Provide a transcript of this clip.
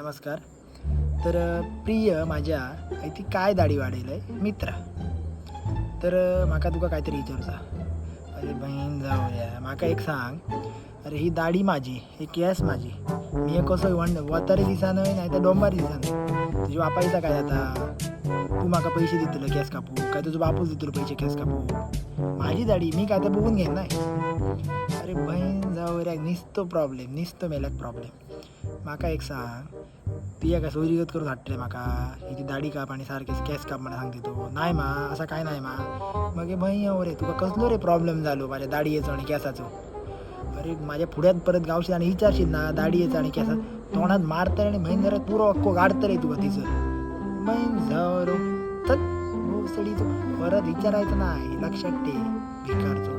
नमस्कार. तर प्रिय माझ्या ती काय दाढी वाढयलंय मित्रा. तर म्हाका तुका काहीतरी विचारूचा. अरे बहीण जाऊया, म्हाका एक सांग. अरे ही दाढी माझी, हे केस माझी, मी हे कसो वतारी दिसा न्हय, नाही तर डोंबारी दिसा न्हय. तुझ्या बापायचा काय जाता? तू म्हाका पैसे दितलो केस कापू काय? तुझो बापूस दितलो पैसे केस कापू? माझी दाढी मी काय तर बघून घेईन नाही. अरे बहीण जाऊ रे, निसतो प्रॉब्लेम, निसतो मेल्याक प्रॉब्लेम. म्हाका एक सांग, ती काय सोयरीगत करून हाडटले म्हाका? ही ती दाढी काप आणि सारखे केस काप म्हणून सांगते तू. नाही मा, असा काय नाही मा. मगे भंय हो रे, तुका कसलो रे प्रॉब्लेम झालो माझ्या दाढयेचो आणि केसाचो? अरे माझ्या पुढ्यात परत गावशील आणि विचारशील ना दाढयेचा आणि केसा, तोंडात मारतले आणि बहीण जरा पुरो अक्को गाडतले तुका तिचं. बहीण झरो, चल भोसडीचं, परत विचारायचं नाही, लक्षात ठेव भिकारचो.